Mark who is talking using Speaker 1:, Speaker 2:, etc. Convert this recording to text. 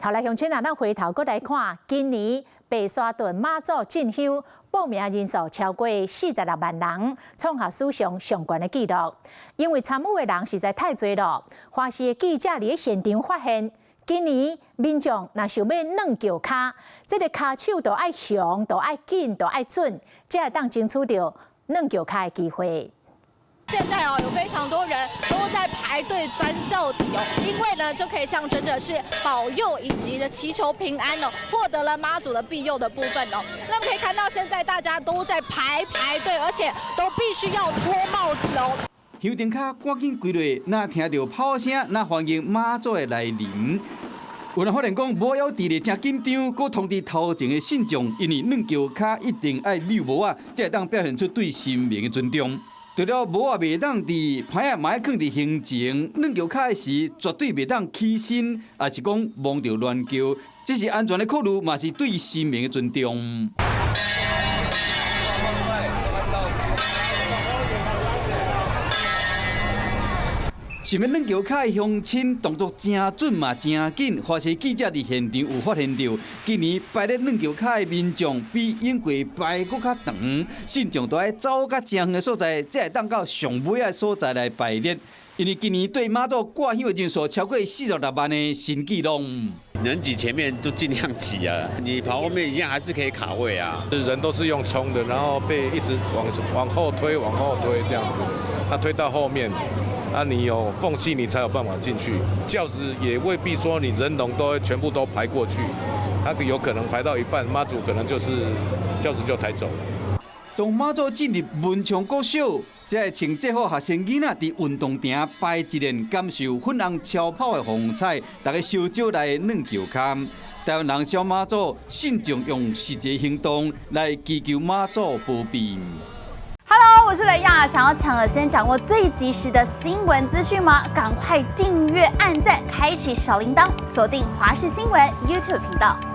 Speaker 1: 好來，鄉親啊，咱回頭閣來看，今年白沙屯媽祖進香報名人數超過46萬人，創下史上上懸的紀錄。因為參與的人實在太濟了，華視的記者佇現場發現，今年民眾若想欲軟轎跤，這个跤手都愛雄，都愛緊，都愛準，才會當爭取著軟轎跤的機會。
Speaker 2: 現在哦，有非常多人都在排隊鑽轎底哦，因為呢，就可以象徵着是保佑以及的祈求平安哦，獲得了媽祖的庇佑的部分哦。那麼可以看到，現在大家都在排排隊，而且都必須要脫帽子哦。
Speaker 3: 香燈跤趕緊跪落，若聽著炮聲，若歡迎媽祖的來臨。有人發現講，無枵佇咧誠緊張，閣通知頭前的信眾，因為軟轎跤一定愛扭帽仔，才會當表現出對神明的尊重。除了帽仔袂當佇牌仔，嘛愛囥佇胸前，軟轎跤的時，絕對袂當起身，抑是講摸著鑾轎，這是安全的考慮，嘛是對神明的尊重。想欲軟轎跤的鄉親動作誠準嘛誠緊，華視記者佇現場有發現著，今年排咧軟轎跤的民眾比往過排閣較長，信眾都愛走較誠遠的所在，才會當到上尾仔的所在來排列。因為今年對媽祖掛香的人數超過46萬的新紀錄。
Speaker 4: 能擠前面就盡量擠啊，你跑後面一樣還是可以卡位啊。
Speaker 5: 人都是用衝的，然後被一直往後推，往後推這樣子，那推到後面。啊，你有縫隙，你才有辦法進去。轎子也未必說你人龍都會全部都排過去，他有可能排到一半，媽祖可能就是轎子就抬走了。
Speaker 3: 當媽祖進入文昌國小，才會穿制服學生囡仔佇運動場排一列，感受粉紅超跑的風采，大家相招來軟轎跤。台灣人小媽祖信眾用實際行動來祈求媽祖保庇。
Speaker 6: Hello，我是雷亞，想要搶先掌握最及時的新聞資訊嗎？趕快訂閱、按讚、開啟小鈴鐺，鎖定華視新聞 YouTube 頻道。